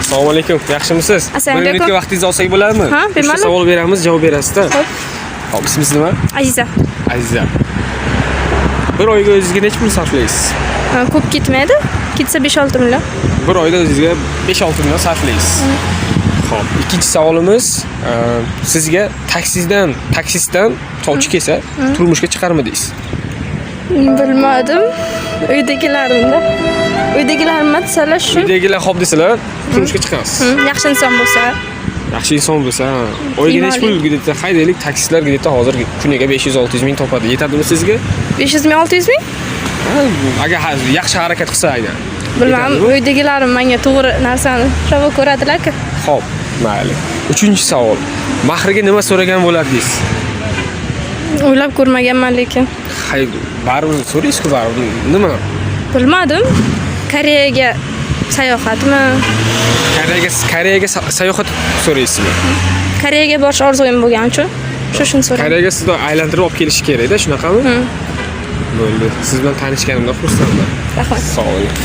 Assalomu alaykum. Yaxshimisiz? Assalomu Bir alaykum. minutga vaqtingizni olsak bo'ladimi? Ha, Uchta bemalol. savol beramiz, javob berasiz-da. Xo'p. Xo'p, ismingiz nima? Aziza. Aziza. Bir oyga o'zingizga necha pul sarflaysiz? Ha, ko'p ketmaydi. Ketsa 5-6 million. Bir oyda o'zingizga 5-6 million sarflaysiz. Xo'p, ikkinchi savolimiz, sizga taksistdan sovchi kelsa, turmushga chiqarmidingiz? Bilmadim. Uydagilarimda. Uydagilarim nima desalar shu. Uydagilar xo'p desalar, turmushga chiqasiz. Yaxshi inson bo'lsa. Yaxshi inson bo'lsa, ha. Oyga necha pul где-то haydaylik, taksistlar где-то hozir kuniga 500-600 ming topadi. Yetadimi sizga? 500 ming, 600 ming? Ha, agar yaxshi harakat qilsa aynan. Bilmadim. Yetadimi? Uydagilarim menga to'g'ri narsani ravo ko'radilar-ku. Xo'p, mayli. Uchinchi savol. Mahriga nima so'ragan bo'lardingiz? O'ylab ko'rmaganman lekin. Hay, baribir so'raysiz-ku baribir. Nima? Bilmadim. Koreyaga sayohatmi? Koreyaga sayohat so'raysizmi? Koreyaga borish orzuyim bo'lgani uchun shu shuni so'radim. Koreyaga sizni aylantirib olib kelishi kerakda, shunaqami? Bo'ldi. Siz bilan tanishganimdan xursandman. Rahmat. Sog' bo'ling.